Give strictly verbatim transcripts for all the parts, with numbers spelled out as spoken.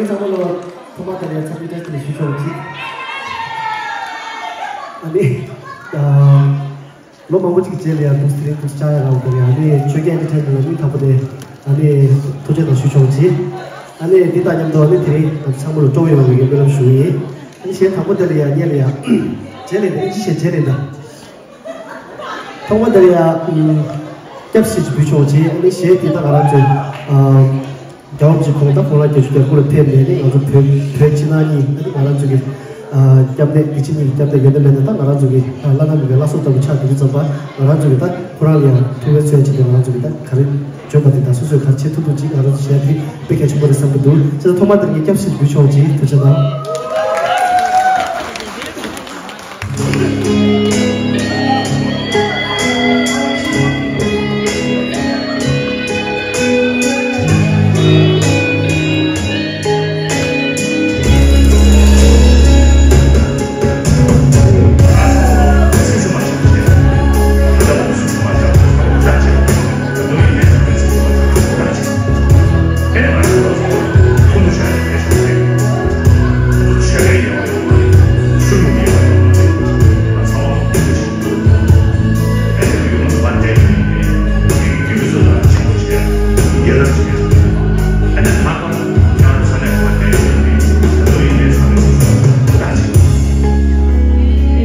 ཚང་མ་ལ་ཐོག་མ་དེ་ལ་འཚམས་འདྲི་བཀྲ་ཤིས་བདེ་ལེགས་ཞུ་ཆོག་ཅིག་ཨ་ནི། ཨ། ལོ་མང་པོ་ཅིག་རྗེས་ལ་ཡང་འདུག་སེ་རིང་འདུག་སེ་བཅར་ཡག་རག་པ་དེ་ལ་ཨ་ནི་ཆོས་རྒྱལ་ཨེན་ཊར་ཊེན་མེན་ཊ་ལ་སྙིང་ཐག་པ་ནས་ཨ་ནི་ཐུགས་རྗེ་དང་ཞུ་ཆོག་ཅིག་ཨ་ནི་འདི་དང་མཉམ་དུ་ཨ་ནི་དེ་རིང་ང་ཚོ་ཚང་མ་ལ་སྤྲོ་བོ་ཡོང་བའི་སྨོན་ལམ་ཞུ་ཡིན། ཨ་ནི་གཞས་དང་པོ་དེ་ལ་ཡང་སྙན་ལ་ཡང་རྗེས་ལ་ཨིན་ཇི་གཞས་རྗེས་ལ་ཡིན་ད། ཐོག་མ་དེར་ཡང་སྐྱབས་ཞེས་འབུལ་ཆོག་ཅིག་ཨ་ནི་གཞས་དེ་ད་ང་རང་ཚོའི་རྒྱལ་བ་རིན་པོ་ཆེ་ཁོང་ད་ཁོང་རང་བརྒྱད་ཅུ་གྱ་དགུ་ལ་ཕེབས་ནས་ནི་ང་ཚོ་བོད་བོད་ཕྱི་ནང་གཉིས་ཨ་ནི་ང་རང་ཚོ་གི་སྐྱབས་གནས་དགེ་བཤེས་གཉིས་ཀྱི་སྐྱབས་གནས་ཡོད་ན་མེད་ན་ད་ང་རང་ཚོ་གི་བླ་ན་མེད་པའི་བླ་སྲོག་ལྟ་བུ་ཆགས་བསྡད་རྒྱུ་ཙམ་པ་ང་རང་ཚོ་གི་ད་ཁོ་རང་ལ་ཡང་ཐུགས་ཕན་གསོས་ཆེད་དུ་ང་རང་ཚོ་གི་ད་ག་རེ་བརྗོད་པ་དེ་དང་སོ་སོས་ག་རེ་བྱེད་ཐུབ་ཐུབ་ཅིག་ང་རང་ཚོ་བྱེད་ཡ་དེ་དཔེ་གལ་ཆེན་པོ་རེད་བསམ་གྱི་འདུག་བྱས་ཙང་ཐོག་མ་དེར་ངས་སྐྱབས་ཞེས་འབུལ་ཆོག་ཅིག་ཐུགས་རྗེ་གནང་།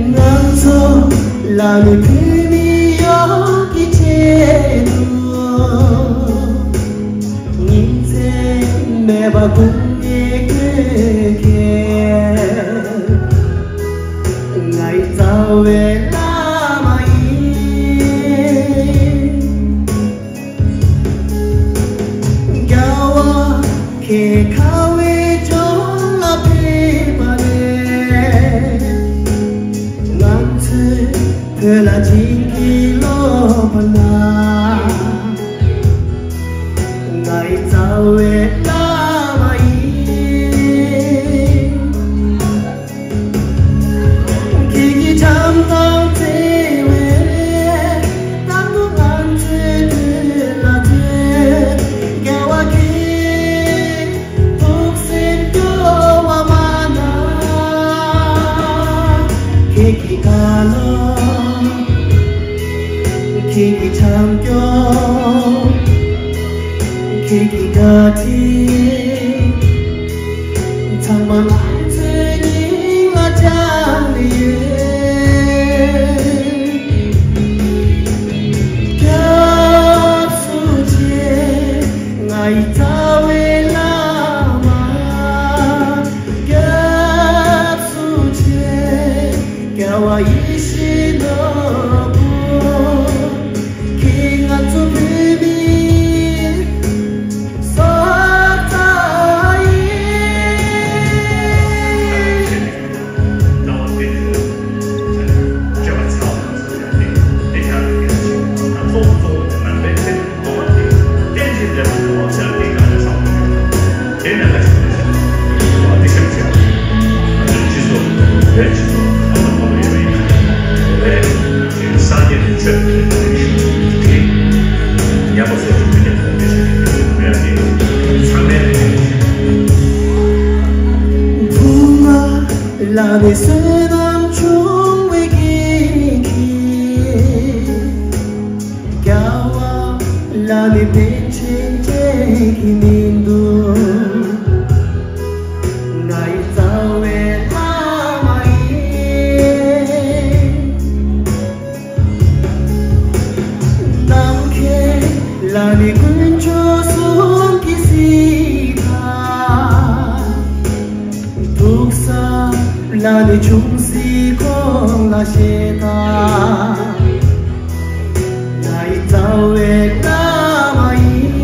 ང་ཚོ་ལ་ནི་བོད་མི་ཡོངས་ཀྱི་ཆེད་དུ། ཉིན་མཚན་མེད་པར་དགོངས་ནས་བསྐྱོད་མཁན་ངའི་རྩ་བའི་བླ་མ་ཡིན། རྒྱལ་བ་ཁྱེད་ཁ་བའི་ལྗོངས་ལ་ཕེབས་པ་ནས། ང་ཚོའི་བོད་ལ་བྱིན་གྱིས་རློབས་པ་ན། ངའི་རྩ་བའི་བླ་མ་ཡིན། ཁྱེད་ཀྱི་བྱམས་དང་བརྩེ་བས་རྟག་ཏུ་ང་ཚོའི་དུས་ལ་བརྗོད། རྒྱལ་བ་ཁྱེད་ཐུགས་སེམས་སྐྱོ་བ་མ་གནང་། ཁྱེད་ཀྱི་བཀའ་སློབ། ཁྱེད་ཀྱི་བྱམས་སྐྱོང་། ཁྱེད་ཀྱི་བཀའ་དྲིན། ཚང་མ་ང་ཚོའི་སྙིང་ལ་བཅངས་ནས་ཡོད། སྐྱབས་སུ་མཆི། ངའི་རྩ་བའི་བླ་མ། སྐྱབས་སུ་མཆི། རྒྱལ་བ་ཡིད་བཞིན་ནོར་བུ། ཁྱེད་ང་ཚོ་བོད་མིའི་སྲོག་རྩ་ཡིན། བུ་མོ་ལ་ནི་བསོད་ནམས་ཆུང་བའི་རྐྱེན་གྱིས། རྒྱལ་བ་ལ་ནི་པཎ་ཆེན་བཅས་ཀྱི་མིང་དུ། ང་ཡི་རྩ་བའི་བླ་མ་ཡིན། ནམ་མཁའི་ལ་ནི་དཀོན་མཆོག་གསུམ་གྱི་སྲིད་དང་། ཐུགས་བསམ་ལ་ནི་ཆུང་སྲིད་ཁོང་ལ་ཞེས་དང་། ང་ཡི་རྩ་བའི་བླ་མ་ཡིན།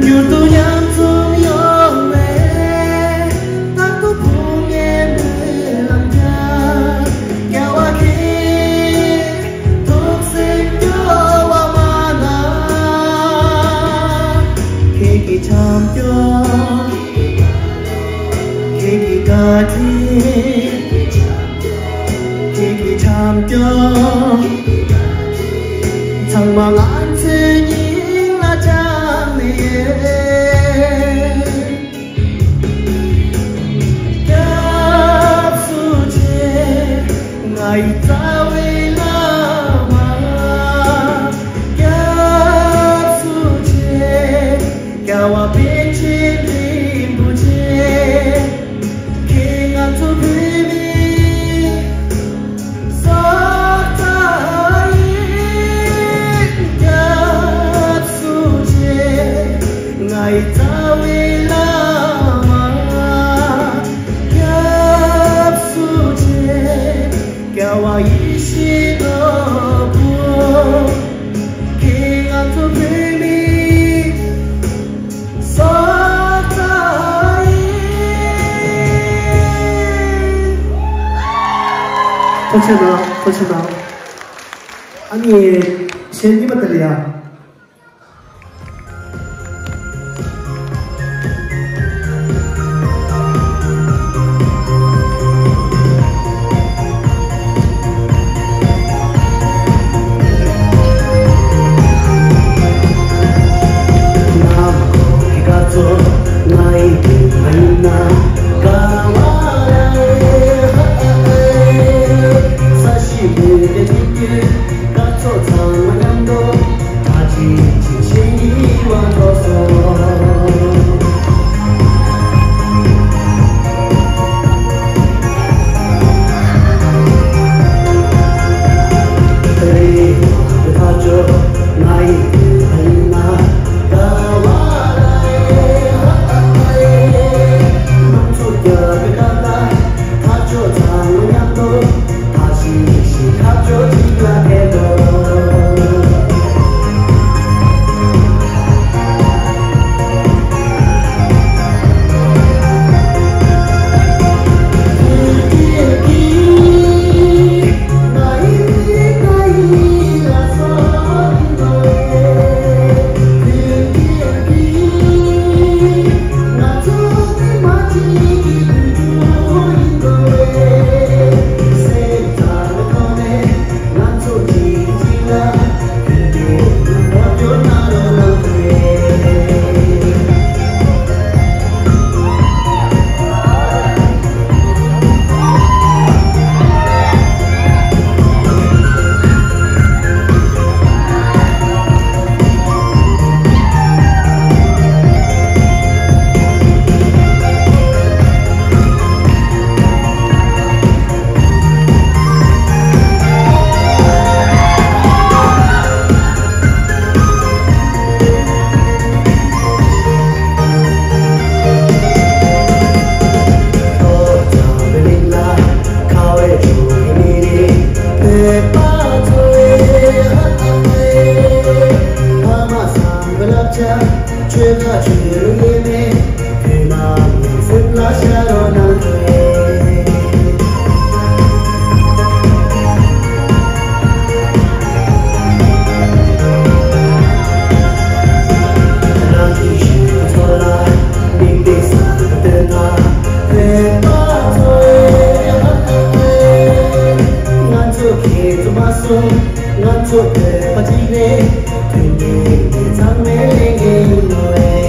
མྱུར་དུ་ཡར་འཛོམས་ཡོང་བའི་རྟག་ཏུ་ཕུང་ངེ་སྨོན་ལམ་རྒྱག་རྒྱལ་བ་ཁྱེད་ཐུགས་སེམས་སྐྱོ་བ་མ་གནང་། ཁྱེད་ཀྱི་བྱམས་སྐྱོང་། ཁྱེད་ཀྱི་བཀའ་དྲིན། ཁྱེད་ཀྱི་བྱམས་སྐྱོང་། ཚང་མ་ང་ཚོའི་སྙིང་ལ་བཅངས་ རྩ་བའི་བླ་མ་སྐྱབས་སུ་མཆི། རྒྱལ་བ་པཎ་ཆེན་རིན་པོ་ཆེ། ཁྱེད་ང་ཚོ་བོད་མི་སྲོག་རྩ་ཡིན། སྐྱབས་སུ་མཆི། ང་ཡི་རྩ་བའི་བླ་མ་སྐྱབས་སུ་མཆི། རྒྱལ་བ་ཡིད་བཞིན་ནོར་བུ། ཁྱེད་ང་ཚོ་བོད་མི་སྲོག་རྩ་ཡིན། ཐུགས་རྗེ་གནང་། ཐུགས་རྗེ་གནང་། ཨ་ནི་གཞས་གཉིས་པ་དེ་ལ་ཡ། སྐར་ཚོགས་ཚང་མ་མཉམ་དུ་ད་ཅི་ཅི་ཞིག་ཡིད་དབང་འཕྲོག་སོང་། རེད་ད་ཅོ་ང་ཡི་དུས་ཡིན་ན་ད་བ་ལ་ཨེ་ཧ་ཨ་ཨེ། ང་ཚོ་རྒྱབ་ཀྱི་ད་ད། ཐག་ཆོད་ཚང་མ་མཉམ་དུ། ཐག་ཞིག་ཞིག་ཐག་ཆོད་ཅིག་ལ་ཕེབས་དོ། ཆོལ་ཁ་ཆོས་ལུགས་དབྱེར་མེད། དུས་ནམ་ཡང་སེམས་ལ་ཤར་རོགས་གནང་གི། རང་གི་ཞིང་ཚོ་ལ་མིག་དཔེ་བཟང་པོ་སྟོན་ན། བོད་པ་ཚོ་ཡང་ང་ཚོ་ཁྱེད་ཚོ་མ་སོང་། ང་ཚོ་བོད་པ་གཅིག་རེད། མཐུན་སྒྲིལ་གྱི་ཚང་མའི་ལས་འགན་ཡིན་ནོ་ཨེ།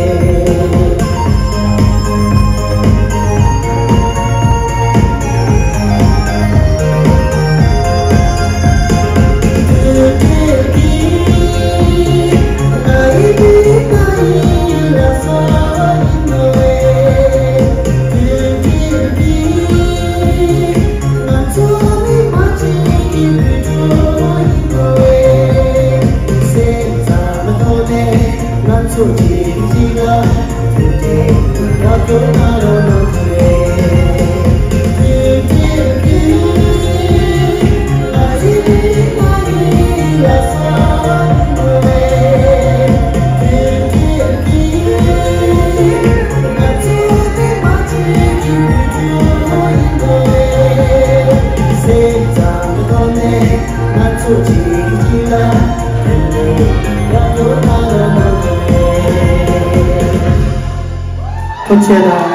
ཐུགས་རྗེ་གནང་།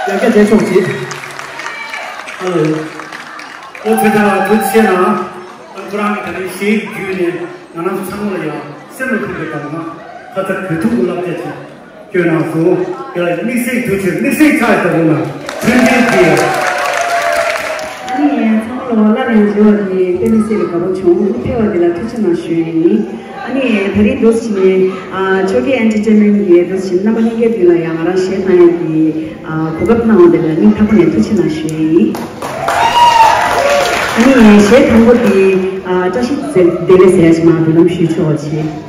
ཡ་གི་རྗེས་ཕྱོགས་ཀྱི། ཨ་ལོ། ཨོ་ཚེ་ཐར་ལགས་ཐུགས་རྗེ་གནང་། ཨ་ཁོ་རང་གི་ད་ནི་གཞས་བརྒྱུད་ནས་ང་རང་ཚོ་ཚང་མ་ལ་ཡང་སེམས་ལ་ཐུག་པའི་གདམས་ངག་ཁ་ཚ་དགོས་གཏུག་གི་བསླབ་བྱ་ཅིག་སྐྱོན་གནང་སོང་། དེ་ལ་དམིགས་བསལ་གྱི་ཐུགས་རྗེ་ཆེ། དམིགས་བསལ་ཕྱག་ཞུ་དགོས་ན་མཐུན་སྒྲིལ་གྱི། ཨ་ནི་ཡང་ཚང་མ་ལ། སླར་ཡང་མཇལ་བ་དེ་དཔེ་མི་སྲིད་པའི་དགའ་པོ་བྱུང་། ཕེབས་པ་དེ་ལ་ཐུགས་རྗེ་གནང་ཞུ་ཡས་ཡིན། ཨ་ནི་དེ་རིང་འདུག་སེ་བྱས་ནས་ཨ་ཆོས་སྐྱིད་ཨེན་ཊར་ཊེན་མེན་ཊི་གི་འདུག་སེ་བྱས་ནས་རྣམ་པ་ལྷན་རྒྱས་དེ་ལ་ཡང་ང་རང་གཞས་བཏང་ཡས་ཀྱི་ཨ་གོ་སྐབས་གནང་བ་དེ་ལ་སྙིང་ཐག་པ་ནས་ཐུགས་རྗེ་གནང་ཞུ་ཡས་ཡིན། ཨ་ནི་གཞས་དང་པོ་དེ་ཨ་བཀྲ་ཤིས་བདེ་ལེགས་ཟེར་ཡ་ཞིག་མར་འབུལ་ལམ་ཞུས་ཆོག་པ་བྱས།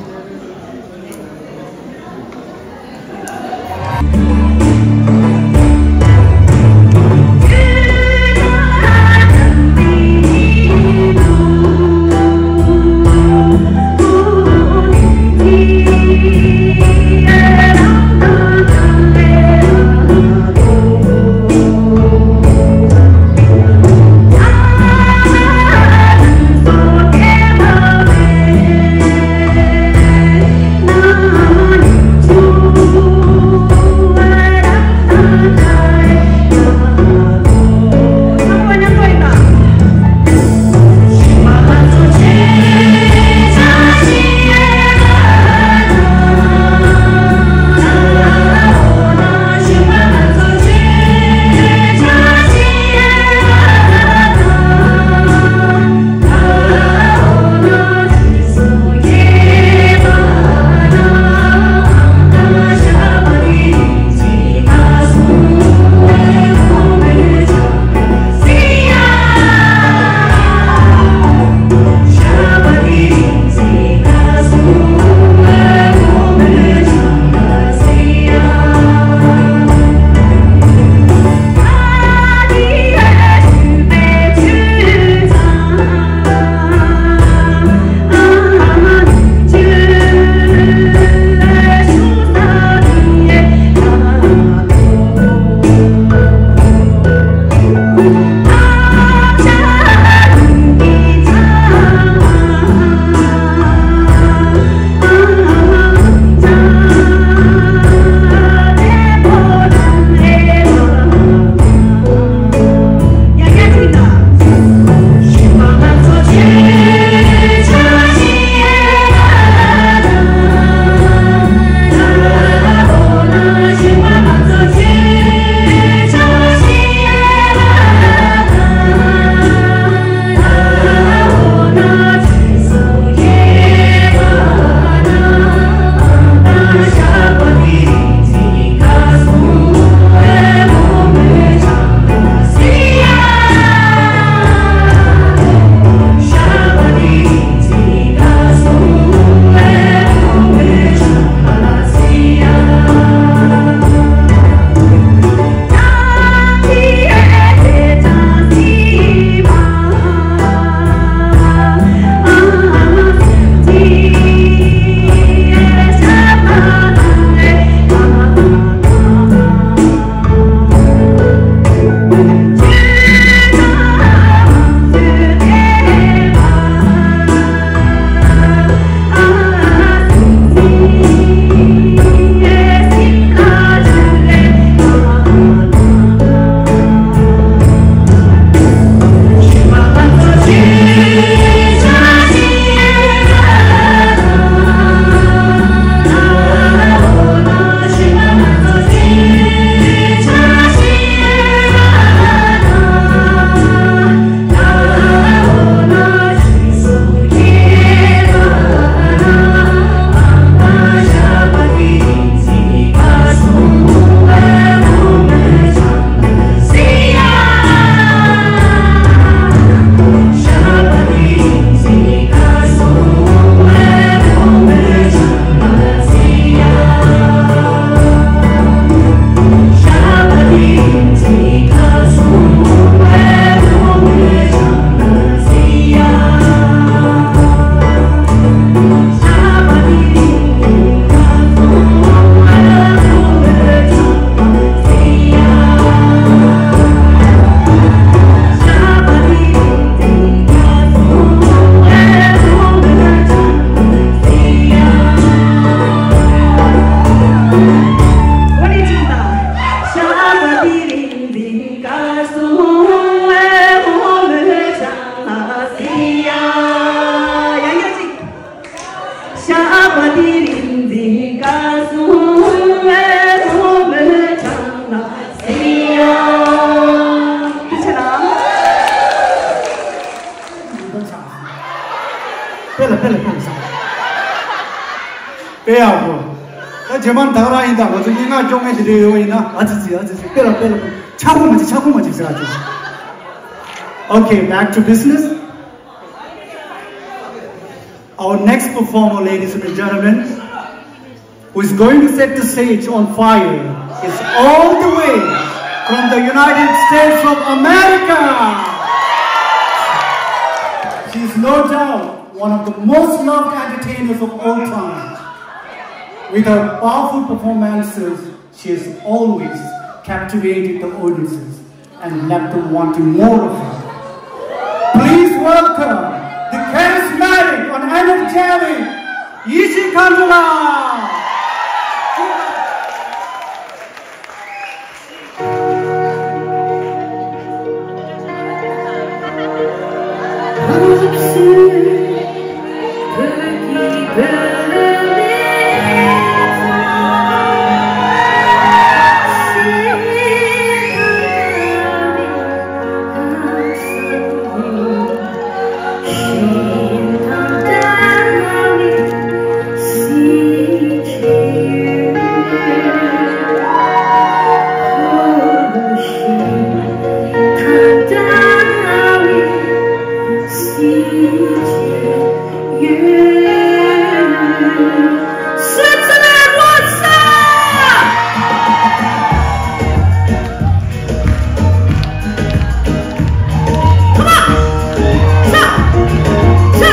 དཔེ་ཡག་པོ། ད་རྗེས་མ་ད་ག་རང་ཡིན། ད་ང་ཚོ་སྙན་ངག་སྐྱོར་མཁན་དེ་འདྲ་ཡོད་པ་ཡིན་ན། ཨ་ཙི་ཙི། ཨ་ཙི་ཙི། དཔེ་ལ་དཔེ་ལ། ཆག་སྒོ་མ་བྱེད། ཆག་སྒོ་མ་བྱེད་ཟེར། ཨ་ཙི་ཙི། Okay, back to business. Our next performer, ladies and gentlemen, who is going to set the stage on fire, is all the way from the United States of America. She is no doubt one of the most loved entertainers of all time. With her powerful performances, she has always captivated the audiences and left them wanting more of her. Please welcome the charismatic and energetic Yichi Kandula. Switzerland, what's up? Come on! Cha! Cha!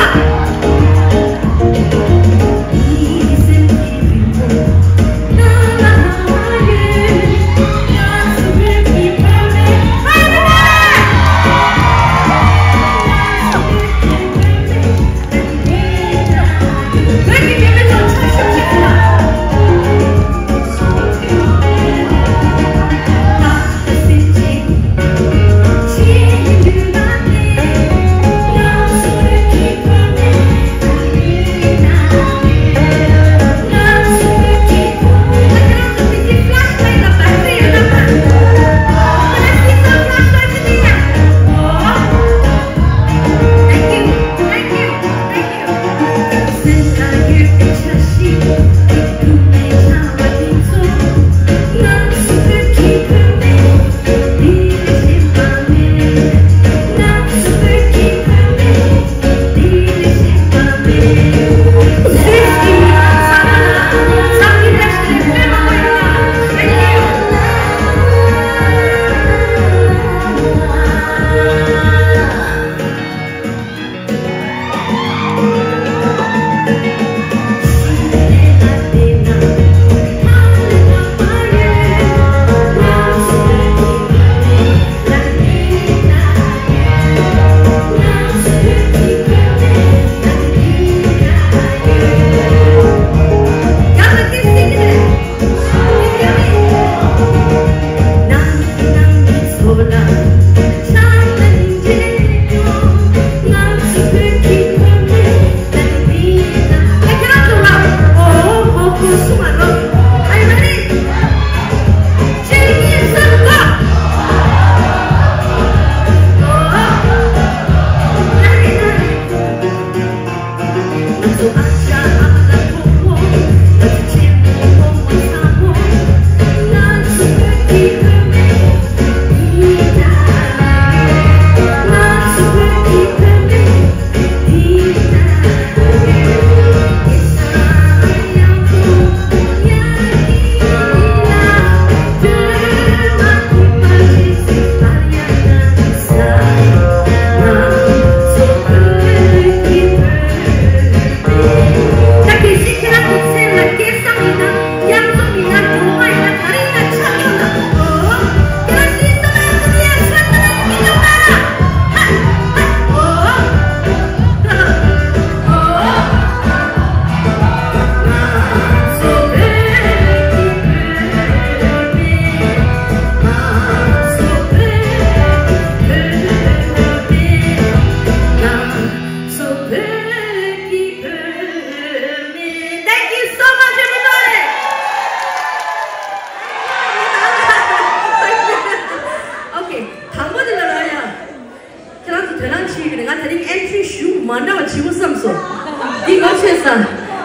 ས།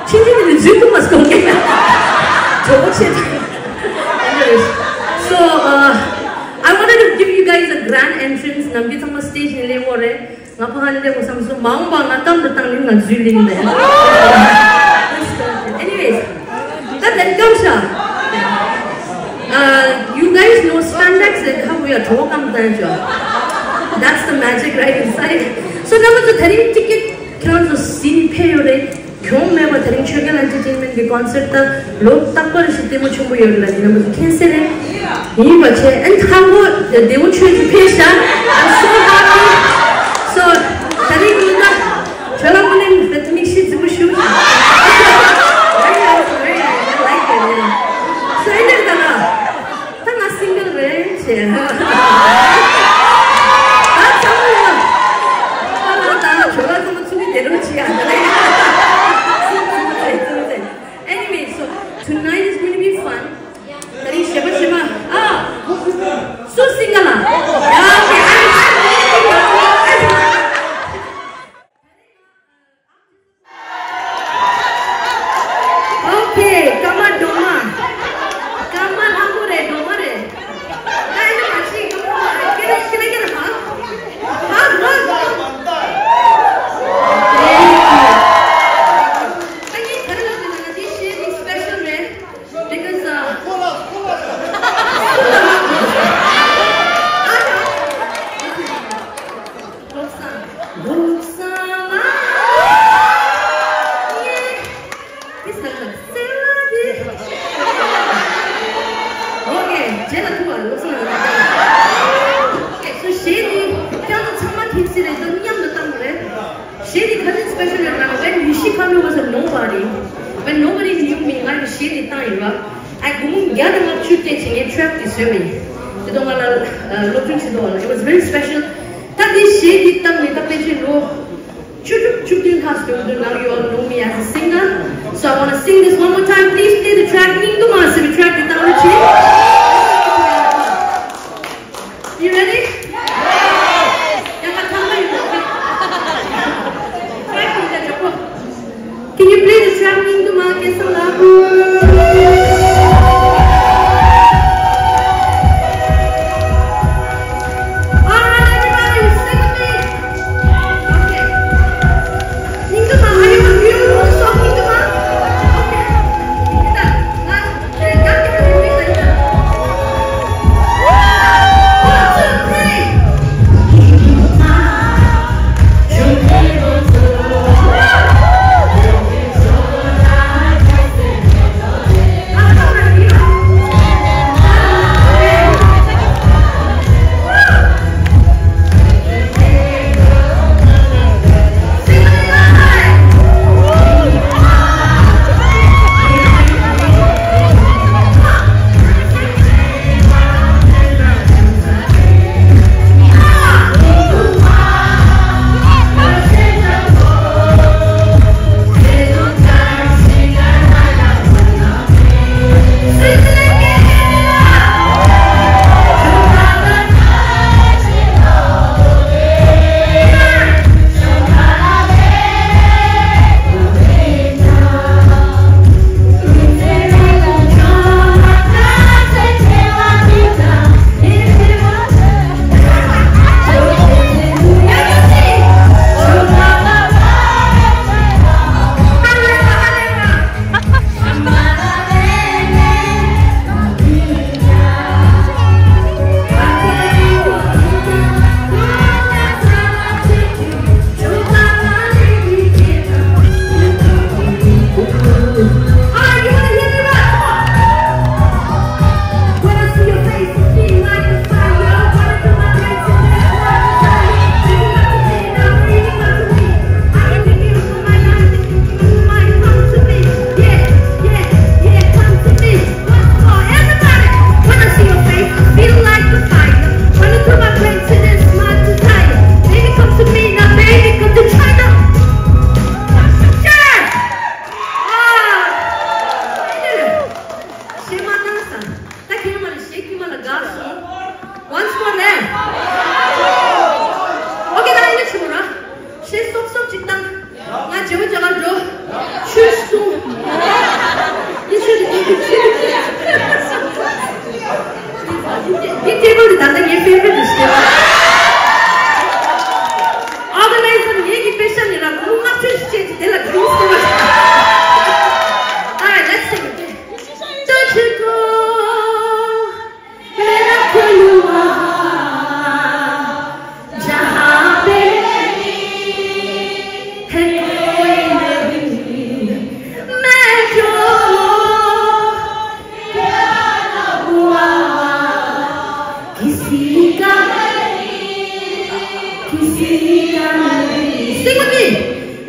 ཆིན་ཆིན་དེ་ནི་འཇུས་ཐུབ་མ་སོང་གི། གྲོགས་པོ་ཆེ། Anyways, so, uh, I wanted to give you guys a grand entrance. ནམ་རྒྱུན་ཚང་མ་སི་ཊེ་ཇི་ནས་སླེབས་ཡོད་རེད། ང་ཕ་ཧ་ནས་སླེབས་དགོས་བསམ་སོང་། མ་འོངས་པ་ང་གཏམ་དུ་བཏང་ནི་ང་འཇུས་ལེན་མེད། Anyways, ད་welcome ཤ། Uh, you guys know spandex and how we are talking about. That's the magic right inside. So, ནམ་རྒྱུན་ཚོ་ད་རིང་ཊི་ཀེ་ཊི་ཁྱེད་རང་ཚོ་ཟིན་ཕེབས་ཡོད་རེད། གྱོང་མེད་པ་དེ་རིང་ཆོས་རྒྱལ་ཨེན་ཊར་ཊེན་མེན་ཊི་གི་ཀོན་སར་ཊི་ད་ལོ་རྟག་པར་ཞིག་ལྟད་མོ་ཆེན་པོ་ཡོད་ལ། འདི་རྣམ་པ་ཚོ་མཁྱེན་གསལ་རེད། ཡིན་པ་བྱས་ཨན་ཐང་གོ་བདེ་བོ་ཆོས་ཀྱི་ཕེ་ཤ། I'm so happy. So ད་རིང་ཉིན་ད་ཁྱོད་ལ་དངོས་གནས་མིག་ཤེས་རྫི་བོ་ཞུ། Very nice, very nice. I like it, yeah. So ཨེ་འདྲ་ད་ལ། ད་ང་སིང་གལ་རེད་ཅེས། ད་ཚང་མ་ཡོད། ད་ང་ད་ཁྱོད་ལ་ཚང་མ་ཚུགས་ཀྱི་བདེ་རོགས་བྱེད་ཡ་ད་རེད། Anyway, so tonight is going to be fun. ད་རིང་ཞེ་པ་ཞེ་པ། ཨ། སུ་སིང་གལ་ལ། Yeah, okay. Okay, ཀརྨ་སྒྲོལ་མ། ཀརྨ་ལྷ་མོ་རེད། སྒྲོལ་མ་རེད། ད་ཨེ་ནི་མ་ཤེས། Can I, can I get a hug? Hug, hug, hug. Thank you. ད་ངས་ག་རེ་ལབ་ན་ད་ང་འདི་གཞས་འདི་སི་པེ་ཤལ་རེད། Because, uh, བློ་བཟང་། བློ་བཟང་མ། ཡེ། དེ་ཟེར་ན་སེ་བ་དེ། Okay, རྗེས་ལ་ཐུག་པ་བློ་བཟང་ལ། Okay, so གཞས་འདི་ཁྱེད་ཚོ་ཚང་མ་མཁྱེན་གསལ་རེད། ད་མཉམ་དུ་བཏང་བ་རེད། གཞས་འདི་ག་ཚོད་སི་པེ་ཤལ་ཡོད་ལབ་ན། When Rishi Khanna was a nobody, when nobody knew me, ང་གི་གཞས་འདི་བཏང་ཡིན་པ། ཨ། སྒོར་མོ་བརྒྱ་དང་ལྔ་བཅུ་སྤྲད་བྱས་ངས་ཊེརེག་འདི་བཟོས་པ་ཡིན། དེ་དུས་ང་ལ་ཨ་སློབ་སྦྱོང་བྱེད་དུས་ལ། It was very special. ད་འདི་གཞས་འདི་བཏང་ནས་ད་ཕལ་ཆེར་ལོ་བཅུ་དྲུག་བཅུ་བདུན་ལྷག་འགྲོ་གི་འདུག Now you all know me as a singer. So I wanna sing this one more time. Please play the track. སྙིང་སྡུག་མ་ཟེར་བའི་ཊེརེག་འདི་བཏང་རོགས་བྱེད། You ready? Yes. ཡ་ད་ཁ་མ་ཡོད་ཁ། ཊེརེག་འདི་འཇོག་གོ། Can you play the track, སྙིང་སྡུག་མ། སྐལ་བཟང་ལགས། All right, everybody, you sing with me. Okay. སྙིང་སྡུག་མ། Are you, do you know the song སྙིང་སྡུག་མ? Okay. ཡ་ད་ང་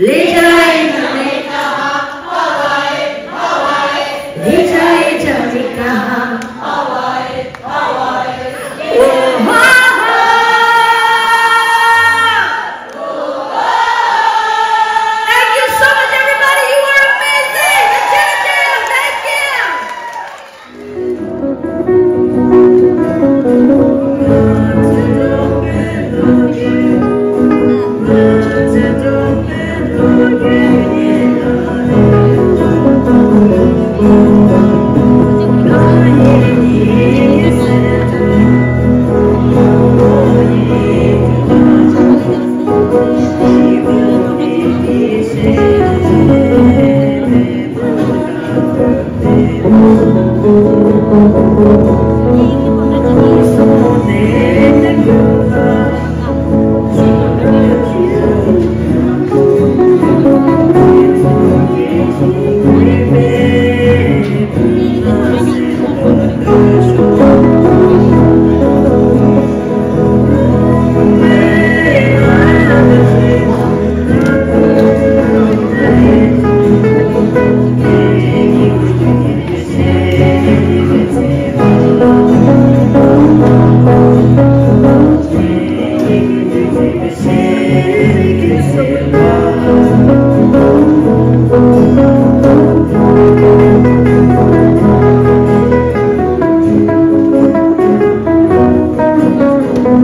Lecha, lecha, Hawaii, Hawaii. Lecha, lecha, lecha, Hawaii, Hawaii. Oh, ha, ha. Thank you so much, everybody. You are amazing. Thank you. Thank you. ཐུགས་རྗེ་གནང་། བཀྲ་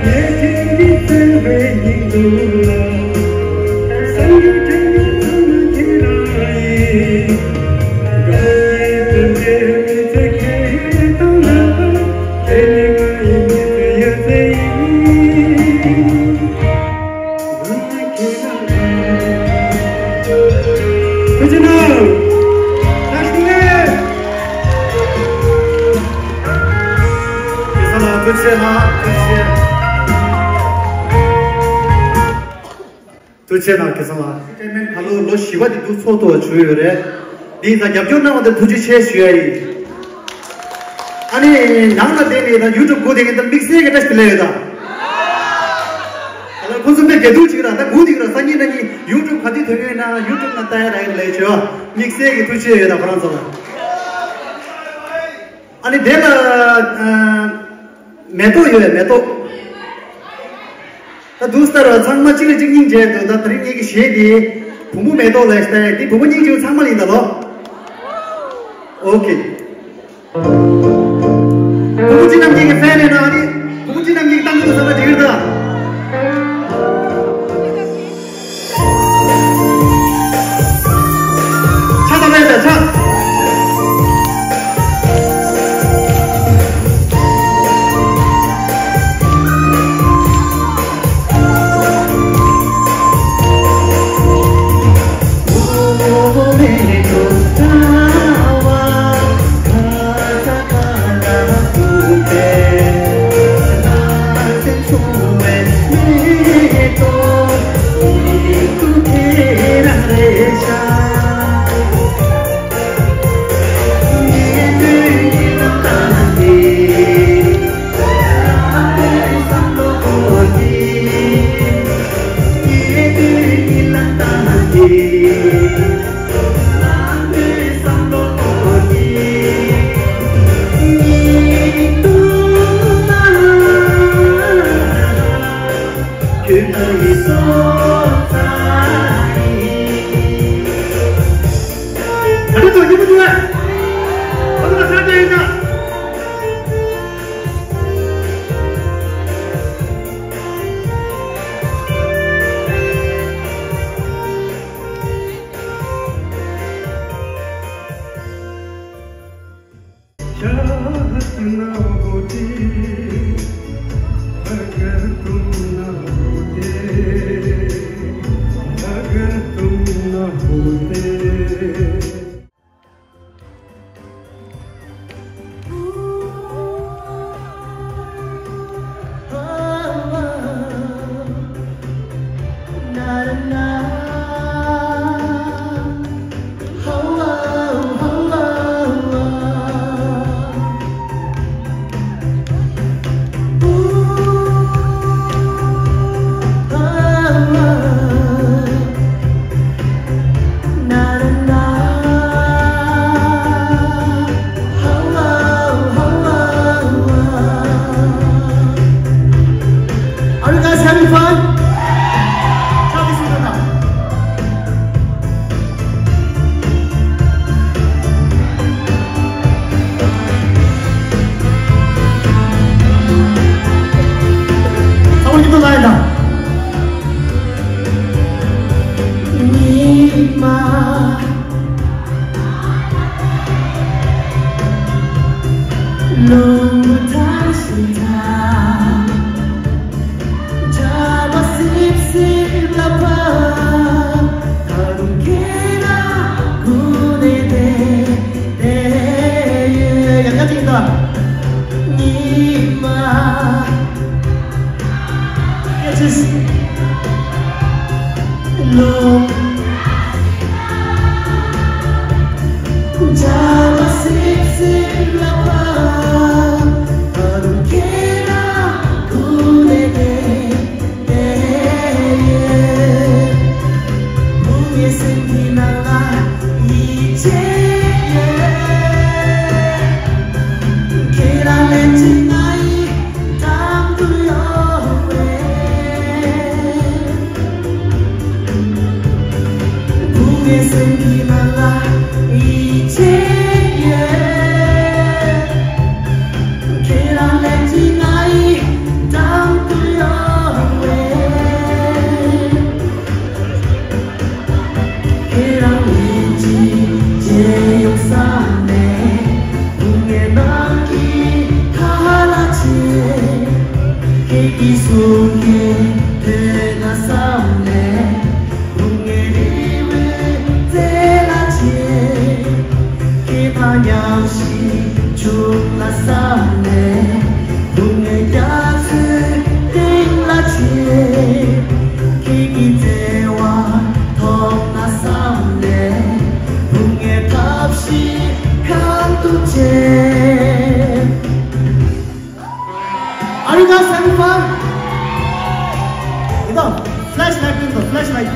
ཤིས་བདེ་ལེགས། སྐལ་བཟང་ལགས་ཐུགས་རྗེ་གནང་། ཐུགས་རྗེ་གནང་། ཐུགས་རྗེ་གནང་། སྐལ་བཟང་ལགས། ད་ལོ་ལོ་བཞི་པ་དེ་འདུག་ཚོགས་ཐུབ་པ་བྱུང་ཡོད་རེད། འདི་ད་རྒྱབ་སྐྱོར་གནང་བ་དེ་ཐུགས་རྗེ་ཆེ་ཞུ་ཡ་ཡིན། ཨ་ནི་ནང་ལ་བསྡད་ནས་ད་ཡུ་ཊུབ་སྒུག་བསྡད་མཁན་དང་དམིགས་བསལ་གྱི་བཀྲ་ཤིས་བདེ་ལེགས་ཡོད་ད། ཨ་ལ་ཁོ་ཚོ་མི་དགེ་འདུན་ཅིག་ར་ད་སྒུག་བསྡད་ཀྱི་ར། སང་ཉིན་གནངས་ཉིན་ཡུ་ཊུབ་ག་དུས་ཐོན་ཡོད་ན་ཡུ་ཊུབ་ནང་ལྟ་ཡ་ར་ཡིན་ལས་བྱོས། དམིགས་བསལ་གྱི་ཐུགས་རྗེ་ཆེ་ཡོད་ད་ཁོ་རང་ཚོ་ལ། ཨ་ནི་དེ་ལ་ཨ་མེ་ཏོག་ཡོད། མེ་ཏོག་ད་འདུག་སེ་ལྟ་ར་ཚང་མ་གཅིག་ལ་གཅིག་སྙིང་རྗེ་འདུག་ད་དེ་རིང་ངེད་ཀྱི་གཞས་འདི་བུ་མོ་མེ་ཏོག་ལ་ལྟ་ཡ། འདི་བུ་མོ་སྙིང་རྗེ་ཚང་མ་ལ་ཡིན་ད་ལོ། ཨོ་ཁེ། བུ་མོ་སྤྱི་རྣམ་རྒྱལ་གྱི་ཕེན་ཡིན་ན་ཨ་ནི་བུ་མོ་སྤྱི་རྣམ་རྒྱལ་གྱི་གཏམ་རྒྱུད་ལ་བསམ་པ་འགྲིག་གི་རེད་ད། ཆ་ཚང་མས་ད་ཆ། याद ना होती, अगर तुम ना होते, अगर तुम ना होते। Are you guys having fun? Tell me something now. Someone give the line now. Are you guys having fun? You know, flashlight, you know, flashlight.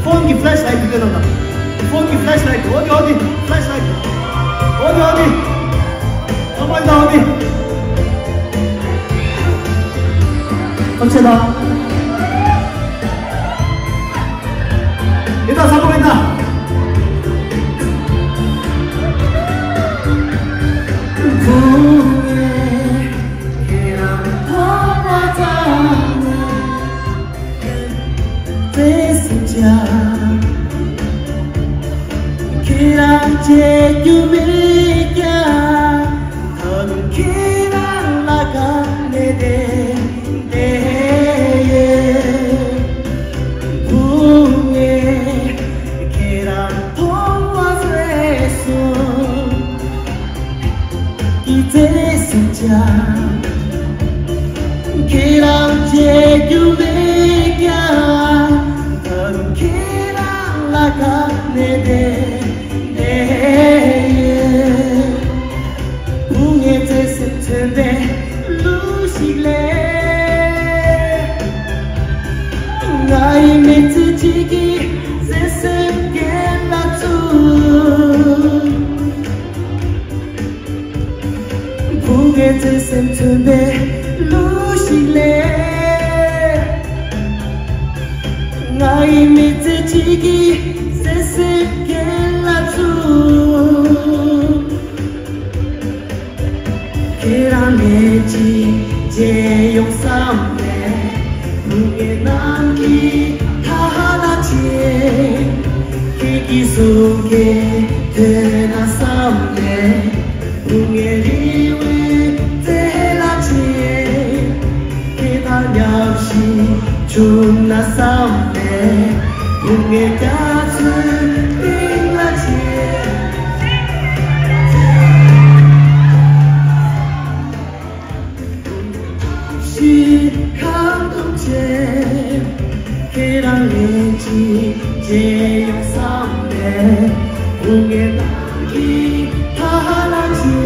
Phone གི flashlight དེ་ལ་ན། Phone གི flashlight. ཨོ་དེ་ཨོ་དེ་flashlight. ཨོ་དེ་ཨོ་དེ། ཨོ་མའི་གོཌ། ཨོ་དེ། ཐམས་ཅད་ལ། ཡིན་ད་ས་པོ་ཡིན་ད། ཁྱེད་རང་བརྗེད་རྒྱུ་མེད་ཀྱང་། ད་དུང་ཁྱེད་རང་ལ་དགའ་ནས་བསྡད་བསྡད་ཡོད། བུ་ངས་ཁྱེད་རང་མཐོང་བ་རེད་སོང་། ཡིད་ཚེ་སུ་ཆགས། ཁྱེད་རང་བརྗེད་རྒྱུ་མེད་ཀྱང་། ད་རུང་ཁྱེད་རང་ལ་དགའ་ནས་བསྡད་བསྡད་ཡོད། བུ་ངས་བརྩེ་སེམས་མཚོན་པའི་གླུ་ཞིག་ལེན། ང་ཡི་མི་ཚེ་གཅིག་གི་བརྩེ་སེམས་རྒྱན་ལ་བཙུགས། བུ་ངས་བརྩེ་སེམས་མཚོན་པའི་གླུ་ཞིག་ལེན། ང་ཡི་མི་ཚེ་གཅིག་གི་བརྩེ་སེམས་རྒྱན་ལ་བཙུགས། ཁྱེད་རང་ནས་ཅིག་མཇལ་ཡོང་བསམ་ནས། བུ་ངའི་ནང་གི་ཐ་ལ་ཆེ། ཁྱེད་ཀྱི་གཟུགས་ཀྱི་ཐོས་ན་བསམ་ནས། བུ་ངའི་རེ་བའི་རྩེ་ལ་ཆེ། ཁྱེད་དང་མཉམ་ཞིག་བྱུང་ན་བསམ་ནས། བུ་ངའི་རྒྱ་མཚོའི་གཏིང་ལ་ཆེ། ཞིག་ཁ་འདོན་བྱེད། ཁྱེད་རང་ལན་གཅིག་མཇལ་ཡོང་བསམ་ནས། བུ་ངའི་ནང་གི་མཐའ་ལ་ཆེ།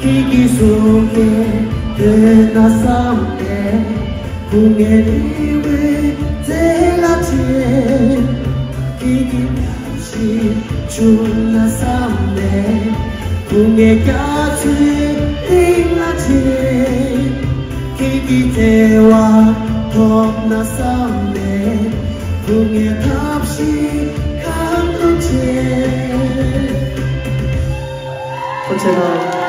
ཁྱེད་ཀྱི་གཟུགས་ཀྱི་དོན་ན་བསམ་ནས། བུ་ངའི་རེ་བའི་རྩེ་ལ་ཆེ། ཁྱེད་ཀྱི་ཞིག་བྱུང་ན་བསམ་ནས། བུ་ངའི་རྒྱ་མཚོའི་གཏིང་ལ་ཆེ། ཁྱེད་ཀྱི་བརྩེ་བ་ཐོབ་ན་བསམ་ནས། བུ་ངའི་ཐབས་ཤེས་གང་དུ་བྱེད། ཐུགས་རྗེ་གནང་།